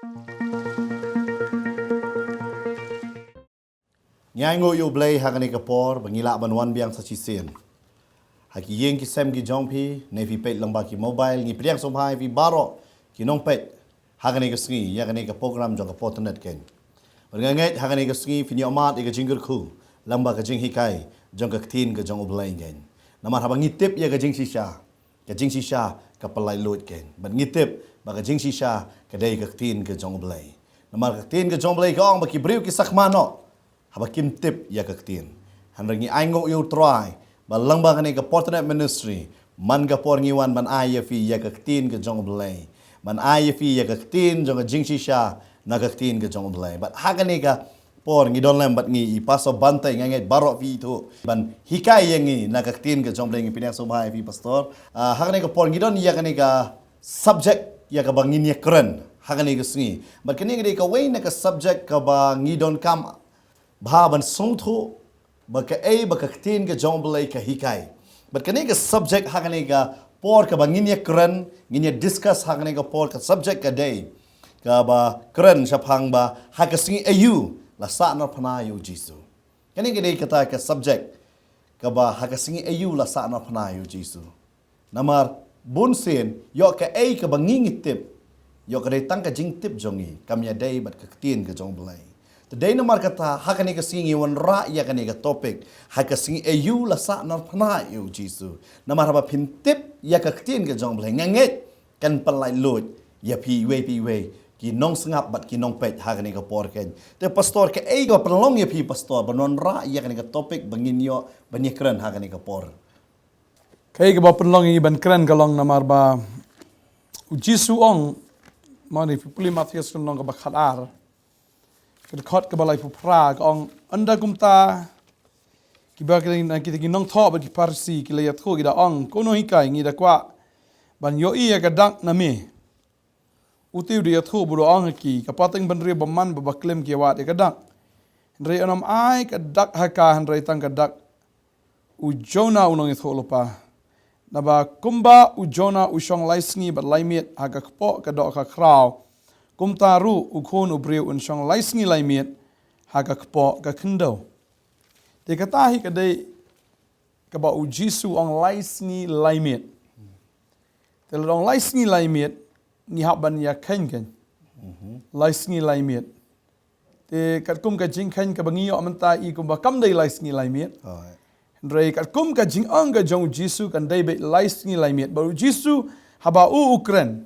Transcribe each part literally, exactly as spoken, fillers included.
Ngi ainguh ïa U Blei ha kane ka por ba ngi lah ban wan biang sa shisien ha ki ïing ki sem ki jong phi, ne phi peit lyngba ki mobile. Ngi pdiang sngewbha ïa phi baroh ki nongpeit ha kane ka sngi ïa kane ka program jong ka Por Tnat Keiñ. Bad nga ngeit ha kane ka sngi phin ïohmad ïa ka jingkyrkhu lyngba ka jinghikai jong ka Ktien ka jong U Blei keiñ. Namar haba ngi tip ïa ka jingshisha, ka jingshisha ka pyllait luid keiñ. Bad ngi tip ba ka jingshisha ka dei ka Ktien ka jong U Blei. Namar ka Ktien ka jong U Blei ka ong ba ki briew ki sakma noh haba kim tip ïa ka Ktien. Hynrei ngi ainguh ïa U Trai ba lyngba kane ka Por Tnat Ministry, man ka por ngi wan ban ai ïa phi ïa ka Ktien ka jong U Blei, ban ai ïa phi ïa ka ktien jong ka jingshisha na ka Ktien ka jong U Blei. Bad ha kane ka por ngi don lem bad ngi i Pastor Bante, nga ngeit baroh phi ithuh ban hikai ïa ngi na ka Ktien ka jong U Blei. Ngi pdiang sngewbha ïa phi Pastor. Ah, ha kane ka por ngi don ïa kane ka subject ïa kaba ngin ïakren ha kane ka sngi. Bad kane ka dei kawei na ka subject kaba ngi donkam bha ban sngewthuh ba kaei ba ka Ktien ka jong U Blei ka hikai. Bad kane ka subject ha kane ka por kaba ngin ïakren, ngin ïa discuss ha kane ka por, ka subject ka dei kaba kren shaphang ba ha ka sngi aïu la sahnarphna ïa U Jisu. Kane ka dei kata ka subject kaba ha ka sngi aïu la sahnarphna ïa U Jisu. Namar bunsien ïoh kaei kaba ngi ngi tip, ïoh ka dei tang ka jingtip jong ngi, kam ïadei bad ka Ktien ka jong U Blei. Te dei namar kata ha kane ka sngi ngi wanrah ïa kane ka topic, ha ka sngi aïu la sahnarphna ïa U Jisu. Namar haba phin tip ïa ka Ktien ka jong U Blei, nga ngeit kan pyllait luid ïa phi iwei pa iwei ki nongsngap bad ki nongpeit ha kane ka por keiñ. Te Pastor, kaei kaba pynlong ïa phi Pastor ban wanrah ïa kane ka topic ba ngin ïoh ban ïakren ha kane ka por? Kaei kaba pynlong ïa ngi ban kren ka long namar ba U Jisu u ong, ma ni phi pule Mathaios ka lynnong kaba khatar, ka dkhot kaba laiphew phra, ka ong: Ynda kumta kiba ki, kita ki nongthoh bad ki Pharisi ki la ïathuh, ki da ong, Ko Nonghikai, ngi da kwah ban ïohi ïa ka dak na me. Uta u da ïathuh bad u da ong ha ki, Ka pateng bynriew bymman bad baklim ki ïawad ïa ka dak. Hynrei un ym ai ka dak ha ka, hynrei tang ka dak u Jonah u nongïathuhlypa. Naba kumba u Jonah u shong lai sngi bad lai miet ha ka kpoh ka dohkha khraw, kumta ruh u Khun u Briew un shong lai sngi lai miet ha ka kpoh ka khyndew. Te kata hi ka dei kaba U Jisu u ong lai sngi lai miet. Te lada u ong lai sngi lai miet, ngi hap ban ïa kheiñ keiñ. Lai sngi lai miet. Te katkum ka jingkheiñ kaba ngi ïoh mynta i kumba kam dei lai sngi lai miet. Hooid. Hynrei katkum ka jingong ka jong U Jisu kan dei beit lai sngi lai miet. Bad U Jisu haba u u kren,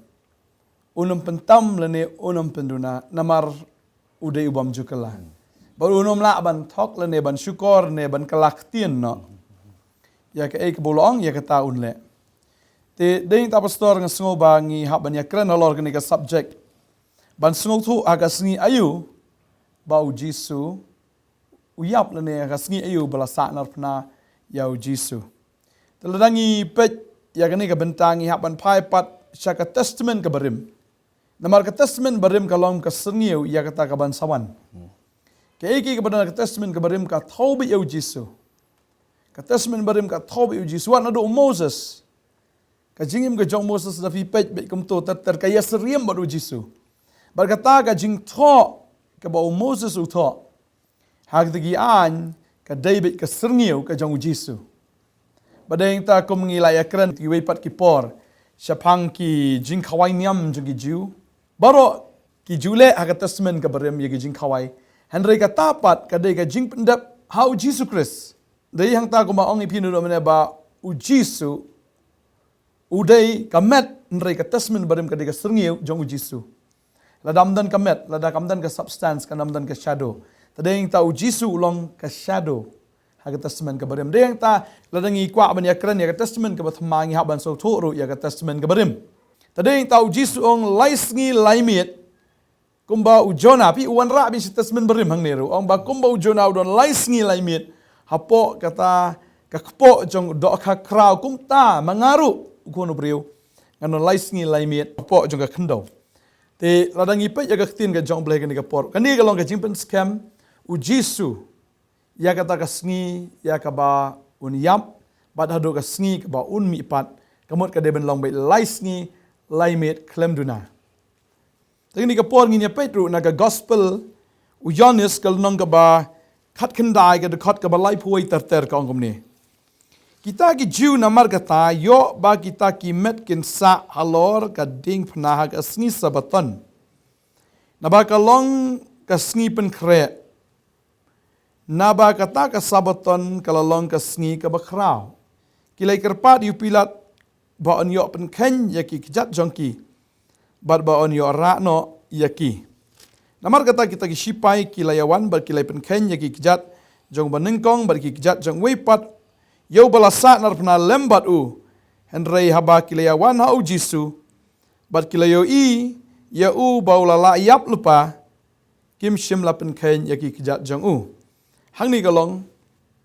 un ym pyntam lane un ym pynduna, namar u dei u bym ju kylla. Bad un ym lah ban thok lane ban shukor ne ban kylla ktien noh. Ïa kaei kaba u la ong, ïa kata un leh. Te dei ta Pastor, nga sngew ba ngi hap ban ïakren halor kane ka subject, ban sngewthuh ha ka sngi aïu ba U Jisu u ïap lane ha ka sngi aïu ba la sahnarphna ïa U Jisu. Te lada ngi peit ïa kane ka bynta ngi hap ban phai pat sha ka Testament kaba rim. Namar ka Testament barim ka long ka syrngiew ïa kata kaban sa wan. Kaei kaei kaba don ha ka Testament kaba rim ka thew beit ïa U Jisu. Ka Testament barim ka thew beit ïa U Jisu. Wat naduh u Moses, ka jingim ka jong u Moses, lada phi peit beit kumto ter ter, ka ïasyriem bad U Jisu. Bad kata ka jingthoh kaba u Moses u thoh ha kata ki aiñ ka dei beit ka syrngiew ka jong U Jisu. Bad dei ta kum ngi la ïakren kiwei pat ki por shaphang ki jingkhawai niam jong ki Jiw. Baroh ki ju leh ha ka Testament kaba rim ïa ki jingkhawai. Hynrei kata pat ka dei ka jingpyndep ha U Jisu Khrist. Dei hangta kumba ong ïa phi naduh mynne ba U Jisu u dei ka met, hynrei ka Testament barim ka dei ka syrngiew jong U Jisu. Lada ym don ka met, lada kam don ka substance, kan ym don ka shadow. Te dei ta U Jisu u long ka shadow ha ka Testament kaba rim. Dei ta lada ngi kwah ban ïakren ïa ka Testament kaba thymmai, ngi hap ban sngewthuh ruh ïa ka Testament kaba rim. Te dei ta U Jisu u ong lai sngi lai miet, kumba u Jonah, phi, u wanrah beit sha Testament barim hangne ruh, ong ba kumba u Jonah u don lai sngi lai miet hapoh kata ka kpoh jong dohkha khraw, kumta ma nga ruh, U Khun u Briew, ngan don lai sngi lai miet hapoh jong ka khyndew. Te lada ngi peit ïa ka ktien ka jong U Blei kane ka por, kane ka long ka jingpynskhem U Jisu ïa kata ka sngi ïa kaba un ïap bad haduh ka sngi kaba un mihpat. Ka mut ka dei ban long beit lai sngi lai miet khlem duna. Te kane ka por ngin ïa peit ruh na ka gospel u Ïoannis ka lynnong kaba khatkhyndai ka dkhot kaba laiphew wei ter ter ka ong kumne. Kita ki Jiw namar kata ïoh ba kita ki met kin sah halor ka diengphna ha ka sngi Sabaton. Naba ka long ka sngi pynkhreh. Naba kata ka Sabaton ka la long ka sngi kaba khraw. Ki la ïa kyrpad ïa u Pilat ba un ïoh pynkheiñ ïa ki kjat jong ki bad ba un ïoh rah noh ïa ki. Namar kata kita ki shipai ki la ïa wan bad ki la ïa pynkheiñ ïa ki kjat jong ba nyngkong bad ki kjat jong uwei pat, ïa uba la sah narphna lem bad u. Hynrei haba ki la ïa wan ha u Jisu bad ki la ïohi ïa u ba u la lah ïap lypa, kim shym la pynkheiñ ïa ki kjat jong u. Hangne ka long,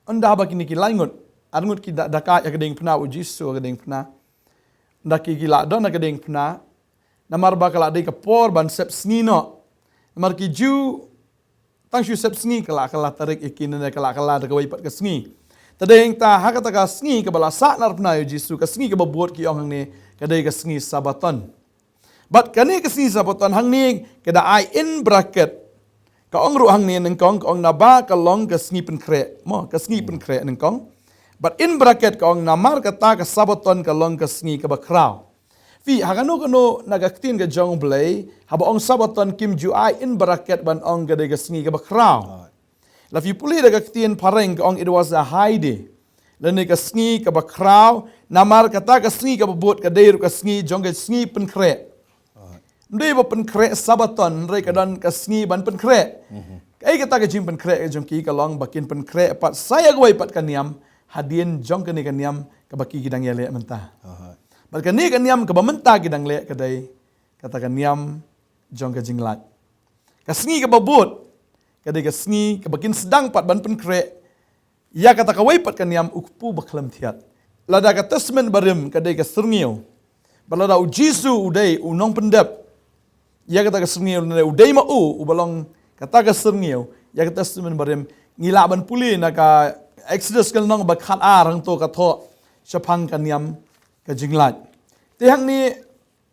ynda ba kine ki lai ngut, ar ngut ki da, da kait ha ka diengphna, u Jisu ha ka diengphna. Ynda ki, ki la don ha ka diengphna, namar ba ka la dei ka por ban sep sngi noh. Namar ki Jiw tang shu sep sngi ka la, ka la tarik ïa ki ne ka la, ka la da kawei pat ka sngi. Te dei hangta ha kata ka sngi kaba la sah narphna ïa u Jisu, ka sngi kaba bud ki ong hangne ka dei ka sngi Sabaton. Bad kane ka sngi Sabaton hangne ka da ai in bracket. Ka ong ruh hangne nyngkong ka ong naba ka long ka sngi pynkhreh. Mo, ka sngi pynkhreh nyngkong. Bad in bracket ka ong namar kata ka Sabaton ka long ka sngi kaba khraw. Phi, ha kano kano na ka ktien ka jong U Blei, haba ong Sabaton kim ju ai in bracket ban ong ka dei ka sngi kaba khraw. La phi pule da ka ktien phareng ka ong it was a high day. Lane ka sngi kaba khraw, namar kata ka sngi kaba bud ka dei ruh ka sngi jong ka sngi pynkhreh. Ym dei ba pynkhreh Sabaton, hynrei ka don ka sngi ban pynkhreh. Kaei kata ka jingpynkhreh ka jong ki ka long ba kin pynkhreh pat sa ïa kawei pat ka niam, hadien jong kane ka niam kaba ki ki dang ïaleh mynta. Bad kane ka niam kaba mynta ki dang leh ka dei kata ka niam jong ka jinglait. Ka sngi kaba bud ka dei ka sngi kaba kin sdang pat ban pynkhreh ïa kata kawei pat ka niam u kpu bakhlem thiat. Lada ka Testament Barim ka dei ka syrngiew. Bad lada u Jisu u dei u nongpyndep ïa kata ka syrngiew, lane u dei ma u uba long kata ka syrngiew ïa ka Testament Barim, ngi lah ban pule na ka Exodus ka lynnong ba khatar hangto ka thoh shaphang ka niam ka jinglait. Te hangne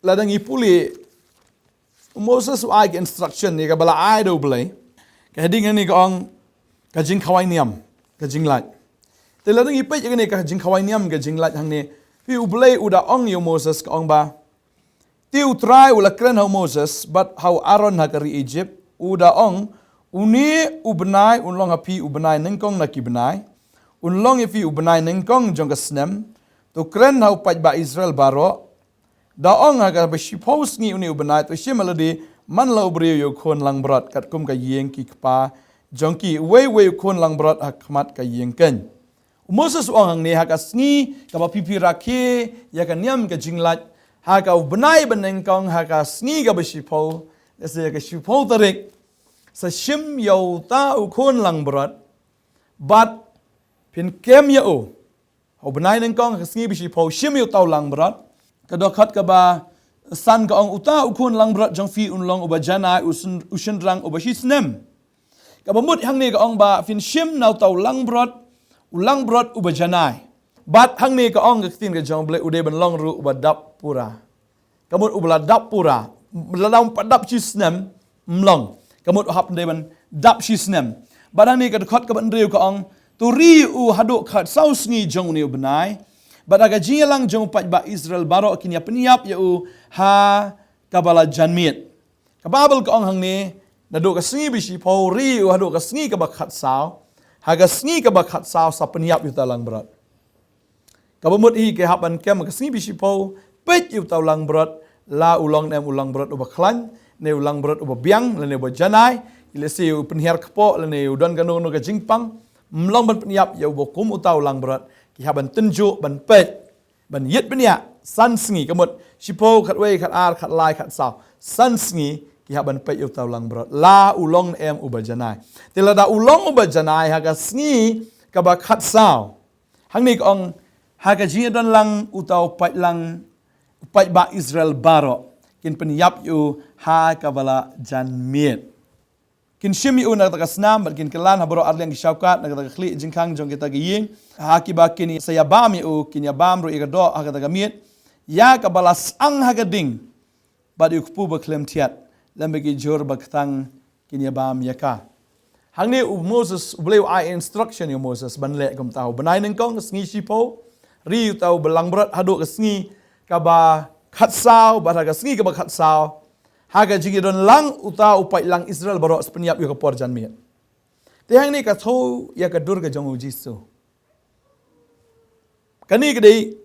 lada ngi pule, u Moses u ai ka instruction ne kaba la ai da U Blei. Ka heading hangne ka ong ka jingkhawai niam ka jinglait. Te lada ngi peit ïa kane ka jingkhawai niam ka jinglait hangne, phi, U Blei u da ong ïa u Moses ka ong ba, te U Trai u la kren ha u Moses bad ha u Aaron ha ka ri Egypt, u da ong, une u bnai un long ha phi u bnai nyngkong na ki bnai, un long ïa phi u bnai nyngkong jong ka snem, to kren ha u paidbah Israel baroh, da ong ha kaba shiphew sngi une u bnai to shim ha lade man la u briew ïa u khun langbrot katkum ka ïing ki kpa jong ki, uwei uwei u khun langbrot ha khmat ka ïing keiñ. U Moses u ong hangne ha ka sngi kaba phi phi rakhe ïa ka niam ka jinglait, ha ka u bnai ba nyngkong ha ka sngi kaba shiphew, lehse ha ka shiphew tarik, sa shim ïa uta u khun langbrot bad phin kem ïa u. Ha u bnai nyngkong ha ka sngi ba shiphew shim ïa uta u langbrot. Ka dkhot kaba san ka ong uta u khun langbrot jong phi un long uba janai, u shyn-, u shynrang uba shisnem. Kaba mut hangne ka ong ba phin shim na uta u langbrot, u langbrot uba janai. Bad hangne ka ong ka ktien ka jong U Blei u dei ban long ruh uba dap pura. Ka mut uba la dap pura, lada um pat dap shisnem, ym long. Ka mut u hap dei ban dap shisnem. Bad hangne ka dkhot kaba hynriew ka ong, to ri u haduh khatsaw sngi jong une u bnai. Bad ha ka jingïalang jong u paidbah Israel baroh kin ïa pynïap ïa u ha kaba la janmiet. Ka Baibl ka ong hangne, naduh ka sngi ba shiphew ri u haduh ka sngi kaba khatsaw. Ha ka sngi kaba khatsaw sa pynïap ïa uta u langbrot. Kaba mut hi ki hap ban kem ha ka sngi ba shiphew, peit ïa uta u langbrot, la u long ne em u langbrot uba khlaiñ, ne u langbrot uba biang, lane uba janai, lehse u pynhiar kpoh, lane u don kano kano ka jingpang, ym long ban pynïap ïa uba kum uta u langbrot, ki hap ban tynjuh, ban peit, ban ïit bniah, san sngi, ka mut, shiphew, khatwei, khatar, khatlai, khatsaw, san sngi, ki hap ban peit ïa uta u langbrot, la u long ne em uba janai. Te lada u long uba janai, ha ka sngi kaba khatsaw. Hangne ka ong, ha ka jingïadon lang uta u paid lang, u paidbah Israel baroh, kin pynïap ïa u ha kaba la janmiet. Kin shim ïa u na kata ka snam, bad kin kylan ha baroh arliang ki shawkat, na kata ka khlieh jingkhang jong kita ki ïing. Ha kiba kin sa ïabam ïa u, kin ïabam ruh ïa ka doh, ha kata ka miet. Ïa kaba la syang ha ka ding, bad ïa u kpu bakhlem thiat. lem bad ki jhur ba kthang kin ïa bam ïa ka. Hangne u Moses, U Blei u ai instruction ïa u Moses ban leh kumta: u bnai nyngkong, ka sngi shiphew, ri uta u langbrot haduh ka sngi kaba khatsaw, bad ha ka sngi kaba khatsaw, ha ka jingïadon lang uta u paid lang Israel baroh sa pynïap ïa ka por janmiet. Te hangne ka thew ïa ka dur ka jong u Jisu. Kane ka dei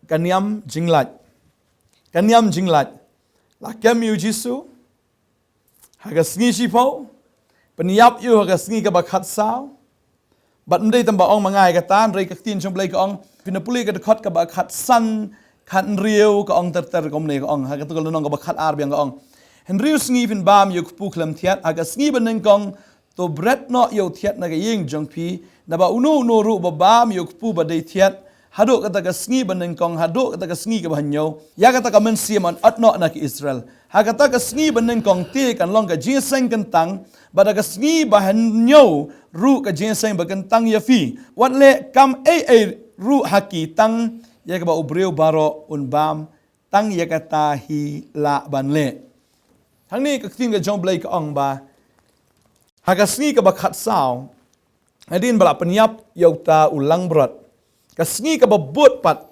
ka niam jinglait. Ka niam jinglait. La kem ïa u Jisu ha ka sngi shiphew, pynïap ïa u ha ka sngi kaba khatsaw. Bad ym dei tang ba ong ma nga ïa kata, hynrei ka ktien jong U Blei ka ong, phin ïa pule ka dkhot kaba khatsan, khathynriew, ka ong ter ter kumne, ka ong, ha katu ka lynnong kaba khatar biang ka ong: Hynriew sngi phin bam ïa u kpu khlem thiat, ha ka sngi banyngkong to bret noh ïa u thiat na ka ïing jong phi, naba uno uno ruh ba bam ïa u kpu ba dei thiat haduh kata ka sngi banyngkong haduh kata ka sngi kaba hynñiew, ïa kata ka mynsiem yn ot noh na ki Israel. Ha kata ka sngi banyngkong te kan long ka jingïaseng kyntang, bad ha ka sngi ba hynñiew ruh ka jingïaseng ba kyntang ïa phi. Wat leh kam ei ei ruh ha ki, tang ïa kaba u briew baroh un bam, tang ïa kata hi lah ban leh. Hangne ka ktien ka jong U Blei ka ong ba ha ka sngi kaba khatsaw, hadien ba la pynïap ïa uta u langbrot, ka sngi kaba bud pat,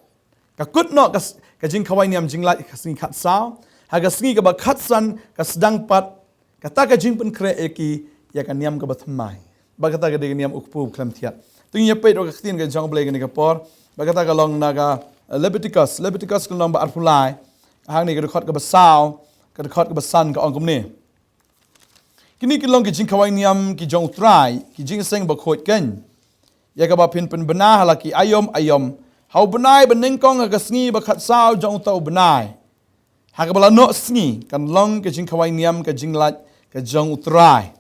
ka kut noh ka s-, ka jingkhawai niam jinglait ka sngi khatsaw. Ha ka sngi kaba khatsan ka sdang pat kata ka jingpynkhreh ïa ki ïa ka niam kaba thymmai. Bad kata ka dei ka niam u kpu khlem thiat. To ngin ïa peit ruh ka ktien ka jong U Blei kane ka por. Bad kata ka long na ka, eh, Leviticus, Leviticus ka lynnong ba arphew lai, hangne ka dkhot kaba saw, ka dkhot kaba san ka ong kumne: Kine ki long ki jingkhawai niam ki jong U Trai, ki jingïaseng bakhuid keiñ, ïa kaba phin pynbna ha la ki aïom aïom ha u bnai banyngkong ha ka sngi ba khatsaw jong uta u bnai. Ha kaba la noh sngi kan long ka jingkhawai niam ka jinglait ka jong U Trai.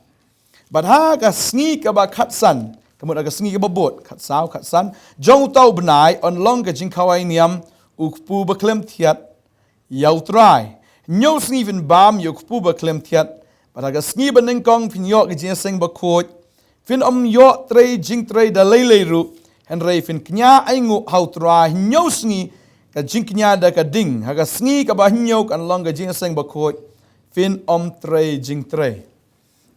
Bad ha ka sngi kaba khatsan, ka mut ha ka sngi kaba bud, khatsaw, khatsan, jong uta u bnai yn long ka jingkhawai niam u kpu ba khlem thiat ïa U Trai. Hynñiew sngi phin bam ïa u kpu ba khlem thiat, bad ha ka sngi banyngkong phin ïoh ka jingïaseng bakhuid. Phin ym ïoh trei jingtrei da lei lei ruh, hynrei phin kñia ainguh ha U Trai hynñiew sngi, ka jingkñia da ka ding. Ha ka sngi kaba hynñiew kan long ka jingïaseng bakhuid, phin ym trei jingtrei.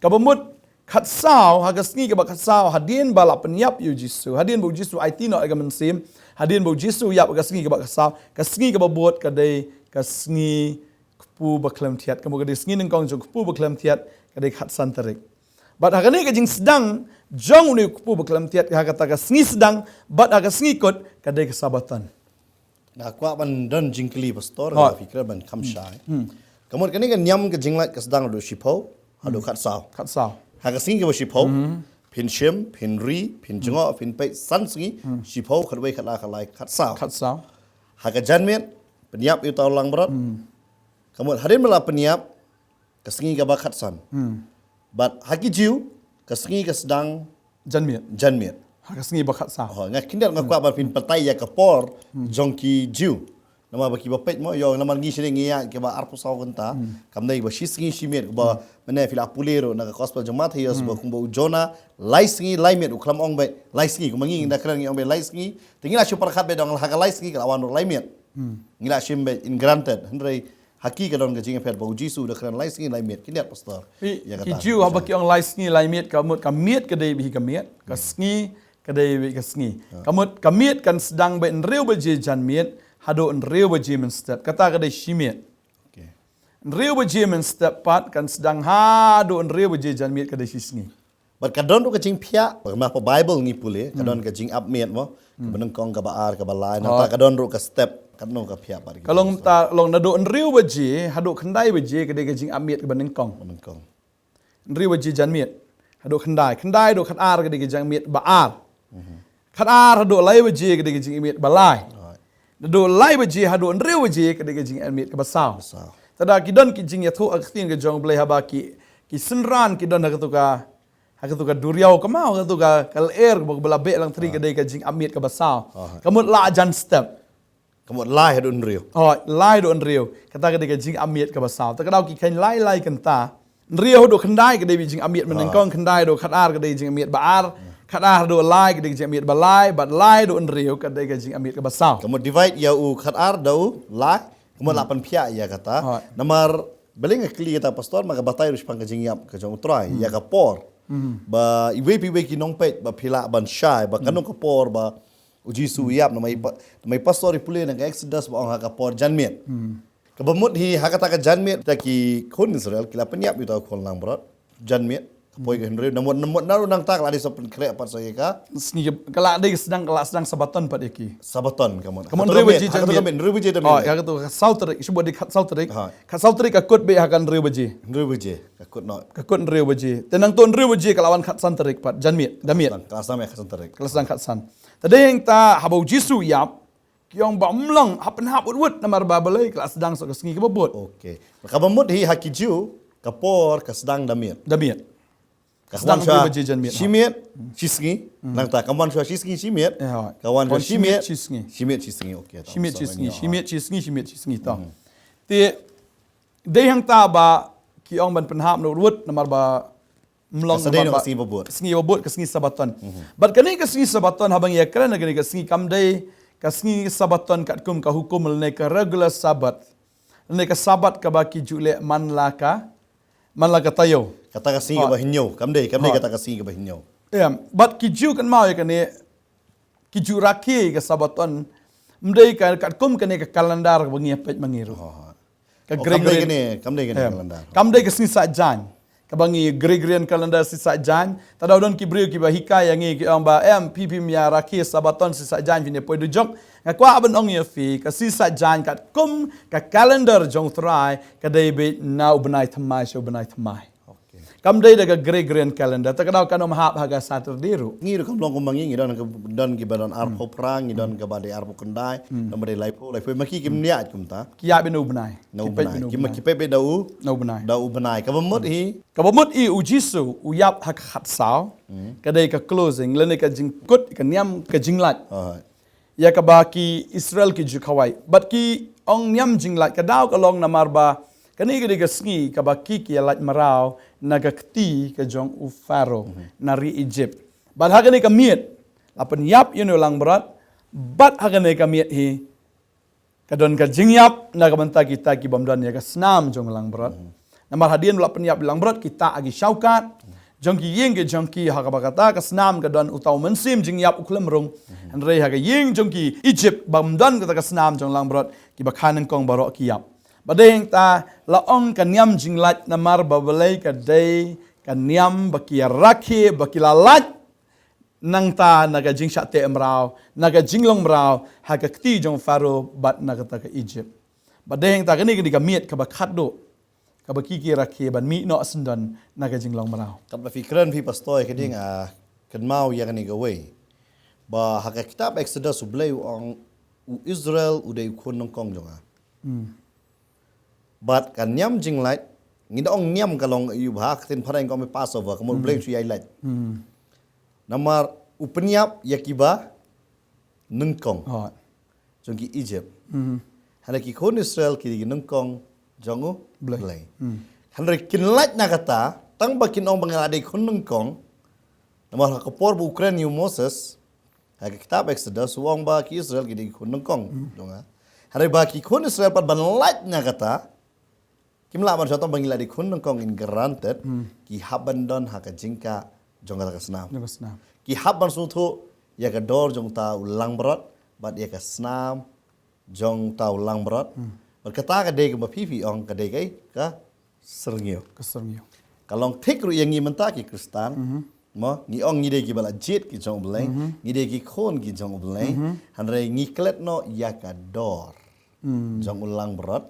Kaba mut khatsaw, ha ka sngi kaba khatsaw, hadien ba la pynïap ïa u Jisu, hadien ba u Jisu aiti noh ïa ka mynsiem, hadien ba u Jisu ïap ha ka sngi kaba khatsaw, ka sngi kaba bud ka dei ka sngi kpu ba khlem thiat, ka mut ka dei sngi nyngkong jong kpu ba khlem thiat, ka dei khatsan tarik. Bad ha kane ka jingsdang jong une u kpu ba khlem thiat, ha kata ka sngi sdang, bad ha ka sngi kut ka dei ka Sabaton. Nga kwah ban don jingkylli, Pastor, hooid, nga phi kren ban kham shai. Hmm. Ka mut kane ka niam ka jinglait ka sdang haduh shiphew, haduh, hmm, khatsaw. Khatsaw. Ha ka sngi kaba shiphew, hmm, phin shim, phin ri, phin, hmm, jngoh, phin peit san sngi, hmm, shiphew, khatwei, khatar, khatlai, khatsaw. Khatsaw. Ha ka janmiet, pynïap ïa uta u langbrot. Hmm. Ka mut hadien ba la pynïap, ka sngi kaba khatsan. Hmm. Bad ha ki Jiw, ka sngi ka sdang janmiet. Janmiet. Ha ka sngi ba khatsaw. Oh, nga khyndiat nga, hmm, kwah ban pynpaw ïa ka por, hmm, jong ki Jiw. Namar ba kiba peit mo, ïoh namar ngi shane ngi ïaid kiba arphew saw kynta. Hmm. Kam dei ba shi sngi shi miet, ba, hmm, mynne phi la pule ruh na ka Gospel jong Mathaios, hmm, ba kumba u Jonah lai sngi lai miet u khlem ong beit lai sngi, kumba ngi, hmm, ngi da kren ngi ong beit lai sngi. Te ngi la shu pyrkhat beit dang ha ka lai sngi ka la wan ruh lai miet. Hmm. Ngi la shim beit in granted. Hynrei ha ki ka don ka jingïapher ba u Jisu u da kren lai sngi lai miet. Khyndiat, Pastor. Ïa kata. Ki Jiw haba ki ong lai sngi lai miet, ka mut ka miet ka dei beit hi ka miet, ka, hmm, sngi ka dei beit hi ka sngi. Ha. Ka mut ka miet kan sdang beit hynriew baje janmiet haduh hynriew baje mynstep. Kata ka dei shi miet. Okay. Hynriew baje mynstep pat kan sdang haduh hynriew baje janmiet, ka dei shi sngi. Bad ka don ruh ka jingphiah, ba ha ka Bible ngi pule, ka, hmm, don ka jingap miet mo, hmm, kaba nyngkong, kaba ar, kaba lai, nangta, oh, ka don ruh ka step, katno ka phiah bad ka long, ta long naduh hynriew baje haduh khyndai baje ka dei ka jingap miet kaba nyngkong. Kaba nyngkong. Hynriew baje janmiet haduh khyndai, khyndai haduh khatar ka dei ka jingap miet ba ar. Mhm. Khatar haduh lai baje ka dei ka jingap miet ba lai. Right. Naduh lai baje haduh hynriew baje ka dei ka jingap miet kaba saw. Ba saw. Te da ki don ki jingïathuh ha ka ktien ka jong U Blei haba ki, ki synran ki don ha katu ka, ha katu ka duriaw kynmaw, ha katu ka, ka lyer kaba, kaba la beh lang thri, ka, ah, dei ka jingap miet kaba saw. Ah. Ka mut la jan step. Ka mut lai haduh hynriew. Oh, lai haduh hynriew. Kata ka dei ka jingap miet kaba saw. Te ka dei ki kheiñ lai lai kynta. Hynriew haduh khyndai ka dei beit jingap miet, ah, nyngkong, khyndai haduh khatar ka dei jingap miet ba ar, hmm, khatar haduh lai ka dei jingap miet ba lai, bad lai haduh hynriew ka dei ka jingap miet kaba saw. Ka mut divide ïa u khatar da u lai, ka mut, hmm, la pynphiah ïa kata. Ah. Namar Balei nga kylli kata, Pastor? Ma ka batai ruh shaphang ka jingïap ka jong U Trai ïa ka por ba iwei pa iwei ki nongpeit ba phi lah ban shai ba kano ka por ba U Jisu u ïap. Namar pa, namar Pastor i pule na ka Exodus ba ong ha ka por janmiet. Kaba mut hi ha kata ka janmiet, kita ki khun Israel ki la pynïap ïa uta u khun langbrot janmiet. Ka poi ka hynriew, namar, namar naru nangta ka la dei sa pynkhreh pat sa ïa ka sngi, ka la dei sdang, ka la sdang Sabaton pat ïa ki. Sabaton ka mut. Ka mut hynriew baje janmiet. Hynriew baje janmiet. Oh, ïa katu ka saw tarik, shu buh dei ka saw tarik. Ha. Ka saw tarik ka kut beit ha ka hynriew baje. Hynriew baje ka kut noh. Ka kut hynriew baje. Te nangta hynriew baje ka la wan khatsan tarik pat janmiet, janmiet. Ka la sdang, ka la sdang khatsan tarik. Ka la sdang khatsan. Te dei hangta haba U Jisu u ïap, ki ong ba ym long, hap pynhap wut wut namar ba balei, ka la sdang sa ka sngi kaba bud. Okay. Kaba mut hi ha ki Jiw ka por ka sdang da miet. Da miet. Ka sdang hynriew baje janmiet. Shi miet shi sngi. Nangta ka wan shuwa shi sngi shi miet. Ka wan shuwa shi miet shi sngi. Shi miet shi sngi. Okay. Shi miet shi sngi, shi miet shi sngi, shi miet shi sngi to. Te dei hangta ba ki ong ban pynhap noh wut namar ba ym long, namar ba ka sngi ba bud, ka sngi Sabaton. Bad kane ka sngi Sabaton haba ngi ïakren kane ka sngi, kam dei ka sngi Sabaton katkum ka hukum lane ka regular Sabbath, lane ka Sabbath kaba ki ju leh man la ka, man la ka taïew. Kata ka sngi kaba hynñiew, kam dei, kam dei kata ka sngi kaba hynñiew. Bad ki ju kynmaw ïa kane, ki ju rakhe ka Sabaton ym dei ka katkum kane ka calendar kaba ngi ïa peit ma ngi ruh. Ka Gregorian, kam dei ka sngi sah jaiñ kaba ngi Gregorian calendar, sngi sah jaiñ. Te da don ki briew kiba hikai ïa ngi, ki ong ba em, phi phim ïa rakhe Sabaton sngi sah jaiñ, phin ïa poi dujok. Nga kwah ban ong ïa phi, ka sngi sah jaiñ katkum ka calendar jong U Trai ka dei beit na u bnai thymmai sha u bnai thymmai. Kam dei da ka Gregorian calendar, te ka daw kan ym hap ha ka Saturday ruh. Ngi ruh kam long kum ma ngi, ngi don ka, don kiba don arphew phra, ngi don kaba dei arphew khyndai, don ba dei laiphew, laiphew, ma ki kim ïaid kumta. Ki ïaid beit na u bnai. Na u bnai. Ki peit beit da u, na u bnai. Da u bnai. Kaba mut hi, kaba mut hi U Jisu u ïap ha ka khatsaw. Ka dei ka closing lane ka jingkut ka niam ka jinglait ïa kaba ki Israel ki ju khawai. Bad ki ong niam jinglait, ka daw ka long namar ba kane ka dei ka sngi kaba ki ki ïa lait mraw na ka kti ka jong u Pharaoh na ri Egypt. Bad ha kane ka miet la pynïap ïa une u langbrot. Bad ha kane ka miet hi ka don ka jingïap na ka bynta kita ki bym don ïa ka snam jong langbrot. Namar hadien ba la pynïap langbrot, kita ha ki shawkat jong ki ïing ki jong ki, ha kaba kata ka snam ka don uta u mynsiem jingïap u khlem rung. Hynrei ha ka ïing jong ki Egypt bym don kata ka snam jong langbrot, kiba kha nyngkong baroh ki ïap. Bad dei hangta la ong ka niam jinglait namar ba balei, ka dei ka niam ba ki ïa rakhe, ba ki la lait nangta na ka jingshah teh mraw, na ka jinglong mraw ha ka kti jong Pharaoh bad na kata ka Egypt. Bad dei hangta kane ka dei ka miet kaba khatduh kaba ki ki rakhe ban mih noh syndon na ka jinglong mraw. Katba phi kren phi Pastor, ka dei nga kynmaw ïa kane kawei, ba ha ka kitab Exodus U Blei u ong u Israel u dei u khun nyngkong jong nga. Bad ka niam jinglait, ngi da ong niam ka long ïa u ba ha ka ktien phareng ka ong Passover, ka mut U Blei u shu ïai lait. Namar u pynïap ïa kiba nyngkong jong ki Egypt. Hynrei ki khun Israel ki dei ki nyngkong jong U Blei. Hynrei kin lait na kata tang ba kin ong ba nga la dei khun nyngkong. Namar ha ka por ba u kren ïa u Moses, ha ka kitab Exodus u ong ba ki Israel ki dei ki khun nyngkong jong nga. Hynrei ba ki khun Israel pat ban lait na kata, kim lah ban shah tang ba ngi la dei khun nyngkong in granted, ki hap ban don ha ka jingkah jong kata ka snam. Jong ka snam. Ki hap ban sngewthuh ïa ka dor jong uta u langbrot bad ïa ka snam jong uta u langbrot. Bad kata ka dei kaba phi phi ong ka dei ka, ka syrngiew. Ka syrngiew. Ka long thik ruh ïa ngi mynta ki Khristan. Mo, ngi ong ngi dei kiba la jied ki jong U Blei, ngi dei ki khun ki jong U Blei. Hynrei ngi klet noh ïa ka dor jong u langbrot,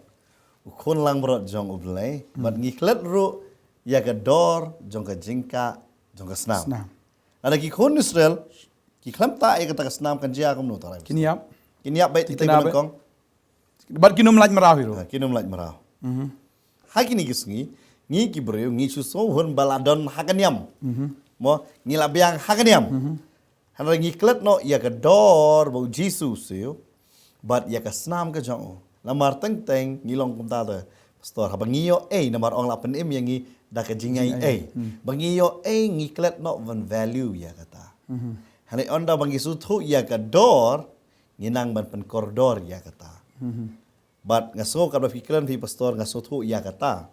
u khun langbrot jong U Blei, bad ngi klet ruh ïa ka dor jong ka jingkah jong ka snam. Snam. Lada ki khun Israel ki khlem tah ïa kata ka snam kan jia kumno, Trai? Kin ïap. Kin ïap beit kita ki nyngkong. Bad kin ym lait mraw hi ruh. Ha, kin ym lait mraw. Ha kine ki sngi ngi ki briew ngi shu sngewhun ba la don ha ka niam. Mo, ngi la biang ha ka niam. Hynrei ngi klet noh ïa ka dor ba U Jisu u siew bad ïa ka snam ka jong u. Namar teng teng ngi long kumta te Pastor, haba ngi ïoh ei, namar ong la pynim ïa ngi da ka jingïoh ei. Ba ngi ïoh ei ngi klet noh ban value ïa kata. Hynrei ynda ba ngi sngewthuh ïa ka dor, ngi nang ban pynkordor ïa kata. Bad nga sngew katba phi kren phi pastor nga sngewthuh ïa kata.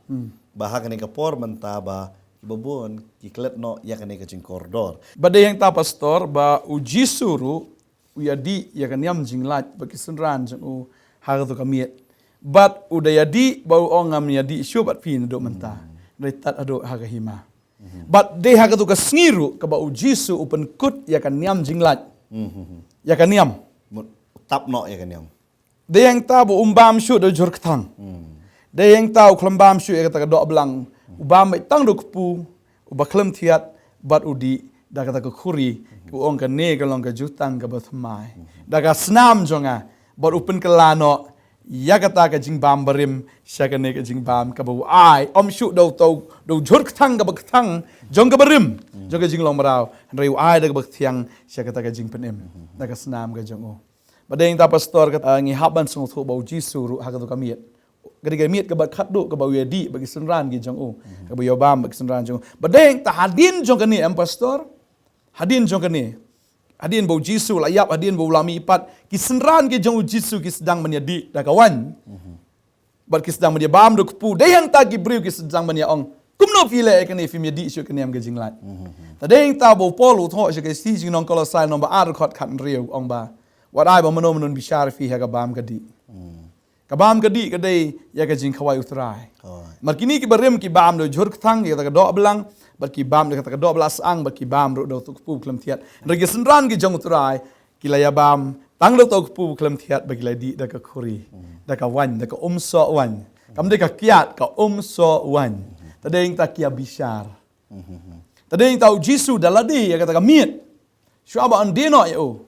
Ba ha kane ka por mynta ba kiba bun ki klet noh ïa kane ka jingkordor. Ba dei hangta pastor ba u Jisu ruh u ïadih ïa ka niam jinglait ba ki synran jong u ha kato ka miet. Bad u da ïadih ba u ong ngam ïadih shuh bad phi naduh mynta. Dei tad haduh ha ka hima. Bad dei ha kato ka sngi ruh kaba u Jisu u pynkut ïa ka niam jinglait. Ïa ka niam. Mut tap noh ïa ka niam. Dei hangta ba um bam shuh da u jhur kthang. Dei hangta u khlem bam shuh ïa kata ka doh blang. U bam beit tang da u kpu, uba khlem thiat, bad u dih da kata ka khuri. U ong kane ka long ka jutang kaba thymmai da ka snam jong nga. Bad u pynkylla noh ïa kata ka jingbam barim sha kane ka jingbam kaba u ai. Ym shuh da uto, da u jhur kthang kaba kthang jong ka barim jong ka jinglong mraw. Hynrei u ai da kaba kthiang sha kata ka jingpynim da ka snam ka jong u. Ba dei hangta pastor ka, ah, ngi hap ban sngewthuh ba u Jisu ruh ha kato ka miet. Ka dei ka miet kaba khatduh kaba u ïadih bad ki synran ki jong u. Kaba u ïabam bad ki synran jong u. Ba dei hangta hadien jong kane em pastor. Hadien jong kane. Hadien ba u Jisu u la ïap, hadien ba u la mihpat. Ki synran ki jong u Jisu ki sdang ban ïadih da ka waiñ. Bad ki sdang ban ïabam da u kpu. Dei hangta ki briew ki sdang ban ïa ong. Kumno phi leh ïa kane phim ïadih shuh ka niam ka jinglait. Ta dei hangta ba u Paul u thoh sha ka shithi jong ki nong Kolosai lynnong ba ar dkhot khathynriew u ong ba. Wat ai ba mano mano un bishar ïa phi ha ka bam ka dih. Ka bam ka dih ka dei ïa ka jingkhawai u Trai. Mar kine ki barim ki bam da u jhur kthang ïa kata ka doh blang. Bad ki bam da kata ka doh blang syang bad ki bam ruh da uto u kpu khlem thiat. Hynrei ki synran ki jong u Trai. Ki la ïabam tang da uto u kpu khlem thiat ba ki la dih da ka khuri, da ka waiñ, da ka umsoh waiñ. Kam dei ka kiad, ka umsoh waiñ. Ta dei hangta ki ïa bishar. Ta dei hangta u Jisu da lade ïa kata ka miet. Shuwa ba un die noh ïa u.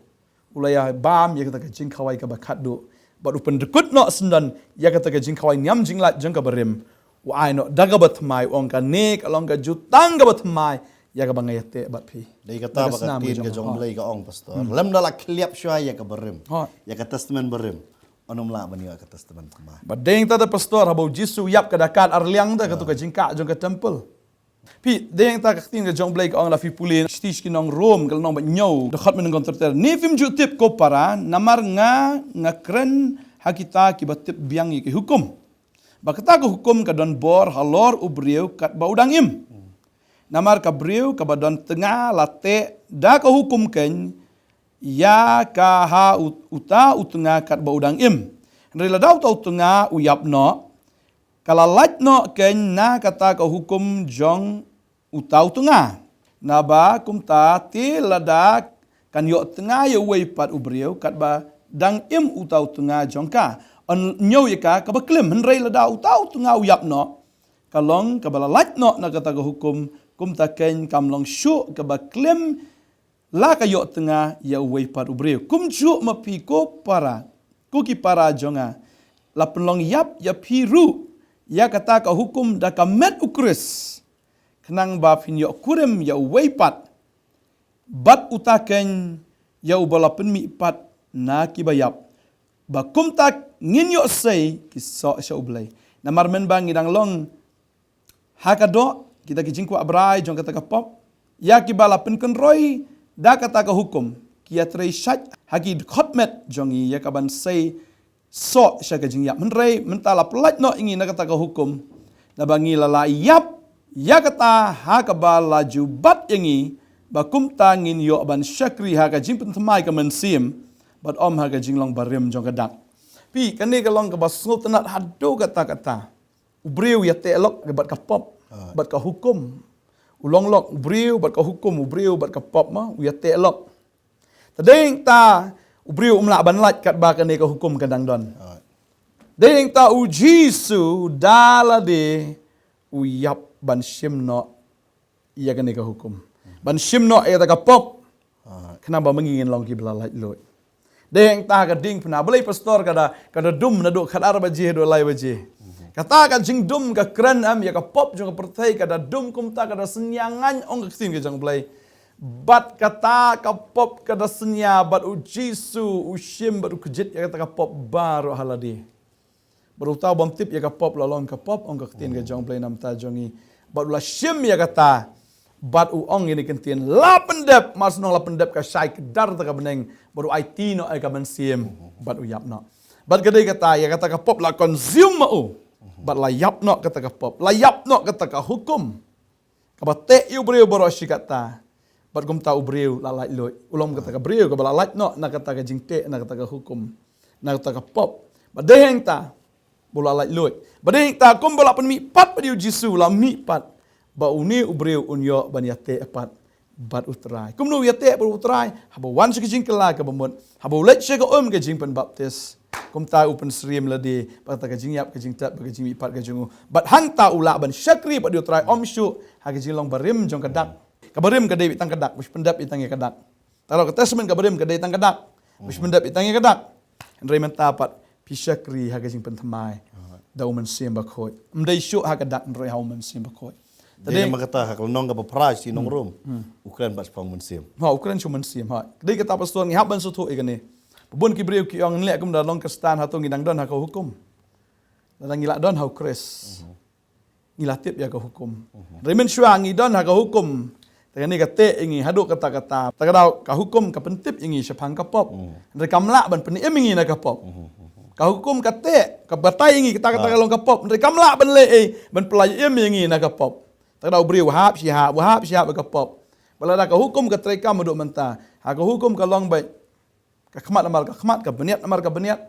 U la ïabam ïa kata ka jingkhawai kaba khatduh. Bad u pyndkut noh syndon ïa kata ka jingkhawai niam jinglait jong ka barim. U ai noh da kaba thymmai u ong kane ka long ka jutang kaba thymmai ïa kaba nga ïateh bad phi. Dei kata ba ka ktien ka jong u Blei ka ong pastor. Lymda la khliap shuwa ïa ka barim. Ïa ka testament barim. Ym lah ban ïoh ïa ka testament thymmai. Ba dei hangta pastor haba u Jisu u ïap ka dakad arliang da kato ka jingkah jong ka temple. Phi, dei hangta ka ktien ka jong u Blei ka ong la phi pule shithi sha ki nong Rom ka lynnong ba hynñiew. Dkhot mynnyngkong ter ter. Ne phim ju tip ko para, namar nga nga kren ha kita kiba tip biang ïa ki hukum. Ba kata ka hukum ka don bor halor u briew katba u dang im. Namar ka briew kaba don tnga la teh da ka hukum keiñ ïa ka ha u-, uta u tnga katba u dang im. Hynrei lada uta u tnga u ïap noh, ka la lait noh keiñ na kata ka hukum jong uta u tnga. Naba kumta te lada kan ïoh tnga ïa uwei pat u briew katba dang im uta u tnga jong ka. Yn ñiew ïa ka kaba klim, hynrei lada uta u tnga u ïap noh, ka long kaba la lait noh na kata ka hukum, kumta keiñ kam long shuh kaba klim la ka ïoh tnga ïa uwei pat u briew. Kumjuh ma phi ko para, ko ki para jong nga, la pynlong ïap ïa phi ruh ïa kata ka hukum da ka met u Khrist. Khnang ba phin ïoh kurim ïa uwei pat. Bad uta keiñ ïa uba la pynmih pat na kiba ïap. Ba kumta ngin ïoh sei ki soh sha u Blei. Namar mynba ngi dang long ha ka doh, kita ki jingkwah brai jong kata ka pop, ïa kiba la pynkynroi da kata ka hukum, ki ïatrei shait ha ki dkhot met jong ngi ïa kaban sei soh sha ka jingïap. Hynrei mynta la pyllait noh ïa ngi na kata ka hukum, naba ngi la la ïap ïa kata ha kaba la ju bat ïa ngi, ba kumta ngin ïoh ban shakri ha ka jingpynthymmai ka mynsiem, bad ym ha ka jinglong barim jong ka dak. Phi, kane ka long kaba sngewtynnat haduh katta katta. U briew u ïateh lok bad ka pop, bad ka hukum. U long lok u briew bad ka hukum, u briew bad ka pop ma, u ïateh lok. Te dei ta u briew um lah ban lait katba kane ka hukum ka dang don. Dei ta u Jisu da lade u ïap ban shim noh ïa kane ka hukum. Ban shim noh ïa kata ka pop. Khnang ba ma ngi ngin long kiba la laitluid. Dei ta ka diengphna balei pastor ka da, ka da dum naduh khatar baje haduh lai baje. Kata ka jingdum ka kren em ïa ka pop jong ka pyrthei, ka da dum kumta, ka da synñia ngan ong ka ktien ka jong Blei. Bad kata ka pop ka da synñia bad u Jisu u shim bad u kjit ïa kata ka pop baroh ha lade. Bad uta u bym tip ïa ka pop la long ka pop, ong ka ktien ka jong Blei na ka bynta jong ngi. Bad u la shim ïa kata. Bad u ong ïa kane ka ktien, la pyndep, mar shnong la pyndep ka shai kdar ta ka bneng. Bad u aiti noh ïa ka mynsiem. Bad u ïap noh. Bad ka dei kata, ïa kata ka pop la consume ma u. Bad la ïap noh kata ka pop, la ïap noh kata ka hukum. Kaba teh ïa u briew baroh shi katta. Bad kumta u briew la laitluid. U long kata ka briew kaba la lait noh na kata ka jingteh, na kata ka hukum, na kata ka pop. Bad dei hangta ba u la laitluid. Bad dei hangta kumba la pynmihpat pat ïa u Jisu, la mihpat ba une u briew un ïoh ban ïateh pat bad u Trai. Kumno u ïateh bad u Trai? Haba wan sha ka jingkylla kaba mut, haba u leit sha ka um ka jingpynbaptis. Kumta u pynsyriem lade bad kata ka jingïap, ka jingtep bad ka jingmihpat ka jong u. Bad hangta u lah ban shakri bad ïa u Trai, ym shuh ha ka jinglong barim jong ka dak. Ka barim ka dei beit tang ka dak, bad pyndep beit tang ïa ka dak. Tang ka testament ka barim ka dei tang ka dak, bad pyndep beit tang ïa ka dak. Hynrei mynta pat phi shakri ha ka jingpynthymmai da u Mynsiem Bakhuid. Ym dei shuh ha ka dak, hynrei ha u Mynsiem Bakhuid. Dei namar kata ha ka lynnong kaba phra sha ki nong Rom, u kren pat shaphang u Mynsiem. Ha, u kren sha u Mynsiem, ha. Dei kata pastor, ngi hap ban sngewthuh ïa kane. Bun ki briew ki ong, ngi leh kumta long Khristan, hato ngi dang don ha ka hukum? Lada ngi la don ha u Khrist, ngi la tip ïa ka hukum. Hynrei mynshuwa ngi don ha ka hukum, te kane ka teh ïa ngi haduh katta katta. Te ka daw ka hukum ka pyntip ïa ngi shaphang ka pop. Hynrei kam lah ban pynim ïa ngi na ka pop. Ka hukum ka teh, ka batai ïa ngi kata katta ka long ka pop. Hynrei kam lah ban leh ei ban pyllait im ïa ngi na ka pop. Te ka daw u briew u hap shi hap, u hap shi hap ïa ka pop. Bad lada ka hukum ka treikam haduh mynta, ha ka hukum ka long beit ka khmat namar ka khmat, ka bniat namar ka bniat.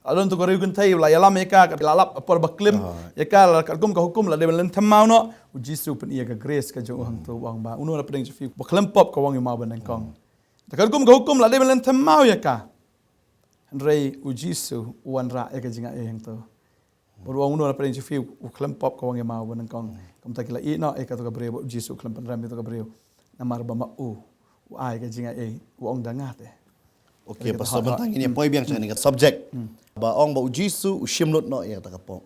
La don tu ka riewkynthei la ïalam ïa ka, ka la lap por ba klim ïa ka, la katkum ka hukum la dei ban lynthem maw noh. U Jisu u pyni ïa ka grace ka jong u hangto, u ong ba uno na pdeng jong phi ba khlem pop ka wang ïa maw ba nyngkong. Te katkum ka hukum la dei ban lynthem maw ïa ka. Hynrei u Jisu u wanrah ïa ka jingaiei hangto. Bad u ong uno na pdeng jong phi u khlem pop ka wang ïa maw ba nyngkong. Kumta ki la ïeh noh ïa kato ka briew, bad u Jisu u khlem pynrem ïa kato ka briew. Namar ba ma u u ai ka jingaiei, u ong da nga te. Okay, pastor, mynta ngin ïa poi biang sha kane ka subject. Ba ong ba u Jisu u shim lut noh ïa kata ka pop.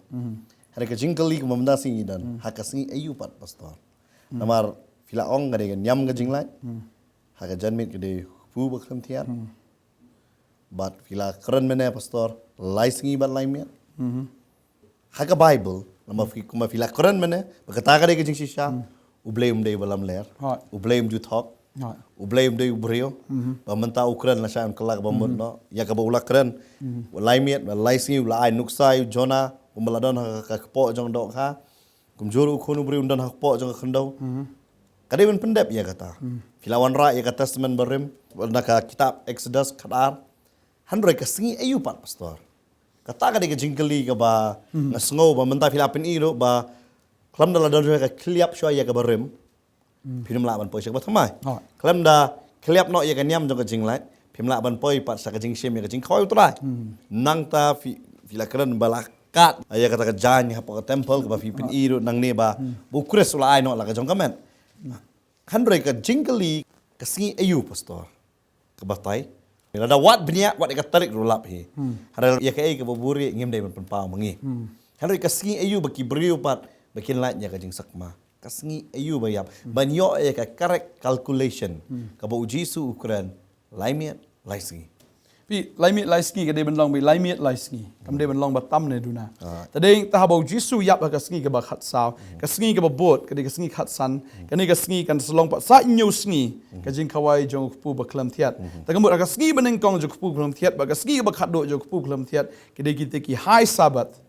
Hynrei ka jingkylli kaba mynta sngi ngi don, ha ka sngi aïu pat, pastor? Namar phi la ong ka dei ka niam ka jinglait. Ha ka janmiet ka dei u kpu ba khlem thiat. Bad phi la kren mynne, pastor, lai sngi bad lai miet. Ha ka Bible, lama phi, kumba phi la kren mynne ba kata ka dei ka jingshisha, U Blei um dei ba lamler. U Blei um ju thok. U Blei um dei u briew. Ba mynta u kren lashai un kylla kaba mut noh ïa kaba u la kren. Lai miet, lai sngi, u la ai nuksa ïa u Jonah kumba la don ha ka kpoh jong dohkha. Kumjuh u Khun u briew un don ha kpoh jong ka khyndew. Ka dei ban pyndep ïa kata. Phi la wanrah ïa ka Testament Barim na ka kitab Exodus khatar. Hynrei ka sngi aïu pat, pastor? Kata ka dei ka jingkylli kaba nga sngew ba mynta phi la pyni ruh ba khlem da la don shuh ka khylliap shuwa ïa ka barim, phim lah ban poi sha kaba thymmai. Khlem da khylliap noh ïa ka niam jong ka jinglait, phim lah ban poi pat sha ka jingshim ïa ka jingkhawai u Trai. Nangta phi, phi la kren ba la kat ïa kata ka jaiñ hapoh ka temple kaba phi pyni ruh nangne ba u Khrist u la ai noh la ka jong ka met. Hynrei ka jingkylli, ka sngi aïu, pastor? Ka batai. Lada wad bniah, wat ïa ka tarik ruh lap hi. Hynrei ïa kaei kaba buhrieh ngim dei ban pynpaw ma ngi. Hynrei ka sngi aïu ba ki briew pat ba kin lait ïa ka jingsakma? Ka sngi aïu ba ïap ban ïoh ïa ka correct calculation kaba u Jisu u kren, lai miet, lai sngi? Phi, lai miet lai sngi ka dei ban long beit lai miet lai sngi. Kam dei ban long ba tam ne duna. Te dei te haba u Jisu u ïap ha ka sngi kaba khatsaw, ka sngi kaba bud ka dei ka sngi khatsan. Kane ka sngi kan sa long pat sa hynñiew sngi ka jingkhawai jong u kpu ba khlem thiat. Te ka mut ha ka sngi ba nyngkong jong u kpu ba khlem thiat bad ka sngi kaba khatduh jong u kpu ba khlem thiat, ka dei kita ki high Sabbath.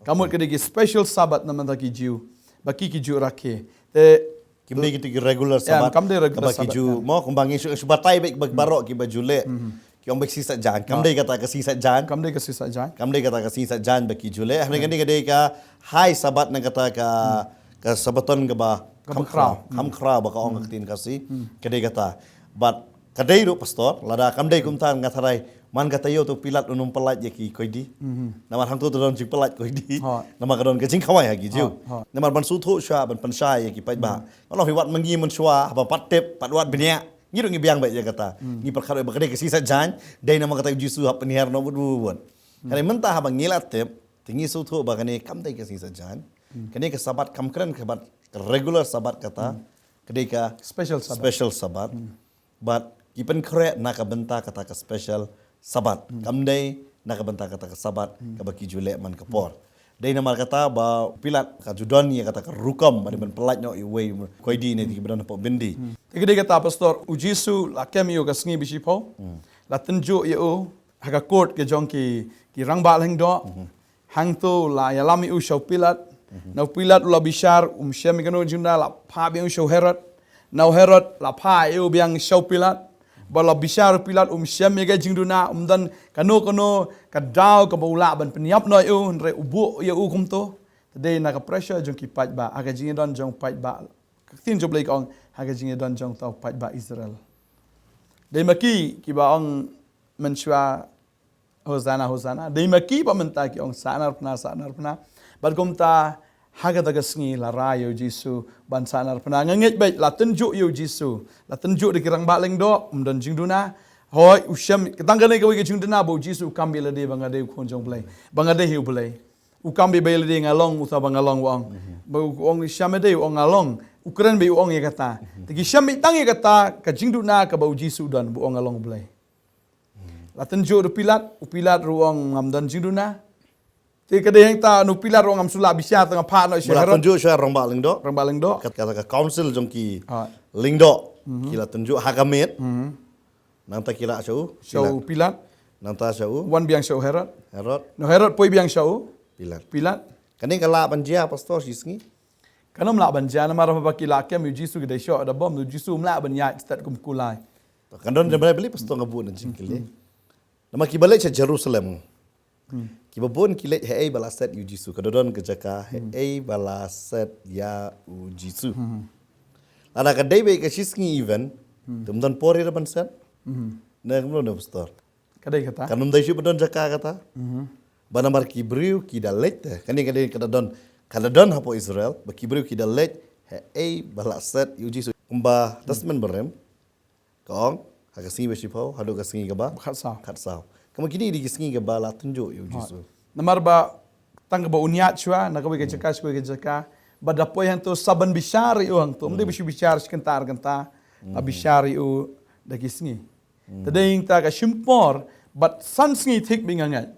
Ka mut ka dei ki special Sabbath na bynta ki Jiw. Ba ki, ki ju rakhe. Te kim dei kita ki regular Sabbath. Kam dei regular Sabbath. Mo, kumba ngi shu, shu batai bad baroh kiba ju leh. Ki ong ba ki sngi Saitjaiñ. Kam dei kata ka sngi Saitjaiñ. Kam dei ka sngi Saitjaiñ. Kam dei kata ka sngi Saitjaiñ ba ki ju leh. Hynrei kane ka dei ka high Sabbath, na kata ka, ka Sabbaton kaba kham khraw. Kham khraw ba ka ong ka ktien Khasi. Ka dei kata. Bad ka dei ruh, pastor, lada kam dei kumta nga tharai man ka taïew tu Pilat un ym pyllait ïa ki koidi. Namar hangtu te don jingpyllait koidi. Namar ka don ka jingkhawai ha ki Jiw. Namar ban sngewthuh shuwa, ban pynshai ïa ki paidbah. Ngan ong phi, wat ma ngi mynshuwa haba pat tip, pat wad bniah, ngi ruh ngi biang beit ïa kata. Ngi pyrkhat ba ka dei ka sngi Saitjaiñ, dei namar kata u Jisu u hap pynhiar noh bad bun. Hynrei mynta haba ngi la tip, te ngi sngewthuh ba kane kam dei ka sngi Saitjaiñ. Kane ka Sabbath kam kren ka bad ka regular Sabbath kata. Ka dei ka special Sabbath. Bad ki pynkhreh na ka bynta kata ka special Sabbath. Kam dei na ka bynta kata ka Sabbath kaba ki ju leh man ka por. Dei namar kata ba u Pilat ka ju don ïa kata ka rukom ba dei ban pyllait noh ïa uwei u koidi ne kiba don hapoh byndi. Te ka dei kata, pastor, u Jisu la kem ïa u ka sngi ba shiphew. La tynjuh ïa u. ha ka court ka jong ki, ki rangbah lyngdoh. Hangto la ïalam ïa u sha u Pilat. Na u Pilat u la bishar, um shem ïa kano ka jingduna, la phah biang u sha u Herod. Na u Herod la phah ïa u biang sha u Pilat. Ba la bishar u Pilat um shem ïa ka jingduna, um don kano kano ka daw kaba u lah ban pynïap noh ïa u, hynrei u buh ïa u kumto. Te dei na ka pressure jong ki paidbah, ha ka jingïadon jong u paidbah. Ka ktien jong U Blei ka ong, ha ka jingïadon jong uta u paidbah Israel. Dei ma ki, kiba ong mynshuwa, Hosanna, Hosanna. Dei ma ki ba mynta ki ong sahnarphna, sahnarphna. Bad kumta, ha kata ka sngi la rai ïa u Jisu ban sahnarphna. Nga ngeit beit la tynjuh ïa u Jisu. La tynjuh da ki rangbah lyngdoh, um don jingduna. Hooid, u shem, tang kane kawei ka jingduna ba u Jisu u kam beit ïa lade ba nga dei u khun jong U Blei. Ba nga dei hi U Blei. U kam beit ïa lade nga long uta ba nga long, u ong. Ba u ong shem ïa dei, u ong nga long. U kren beit u ong ïa kata. Te ki shem beit tang ïa kata, ka jingduna kaba u Jisu u don, ba u ong nga long U Blei. La tynjuh da u Pilat, u Pilat ruh u ong ngam don jingduna. Te ka dei hangta na u Pilat ruh u ong ngam shu lah bishar, te nga phah noh sha u Herod. Ba la tynjuh sha rangbah lyngdoh. Rangbah lyngdoh. Kat-, kata ka council jong ki lyngdoh. Ki la tynjuh ha ka miet. Nangta ki la sha u Pilat. Nangta sha u. Wan biang sha u Herod. Herod. Na u Herod poi biang sha u Pilat. Pilat. Kane ka lah ban jia, Pastor, shi sngi? Kan ym lah ban jia, namar ba ki la kem ïa u Jisu, ki dei shoh da bom, u Jisu um lah ban ïaid stet kum kulai. Kan don jam balei, pastor, nga bun na jingkylli. Namar kiba leit sha Jerusalem, kiba bun ki leit haei ba la set ïa u Jisu, ka don ka jaka haei ba la set ïa u Jisu. Lada ka dei beit ka shi sngi event, te ym don por ïa ban set. Ne kumno, pastor? Ka dei kata. Kan ym dei shuh ba don jaka kata. Ba namar ki briew ki da leit te. Kane ka dei ka da don, ka da don hapoh Israel, ba ki briew ki da leit haei ba la set ïa u Jisu. Kumba Testament Barim ka ong, ha ka sngi ba shiphew haduh ka sngi kaba khatsaw. Khatsaw. Kumba kine ki dei ki sngi kaba la tynjuh ïa u Jisu. Namar ba tang kaba un ïaid shuwa na kawei ka jaka sha kawei ka jaka, ba da poi hangto sa ban bishar ïa u hangto. Ym dei ba shu bishar shi kynta ar kynta, la bishar ïa u da ki sngi. Te dei hangta ka shim por bad san sngi thik beit nga ngeit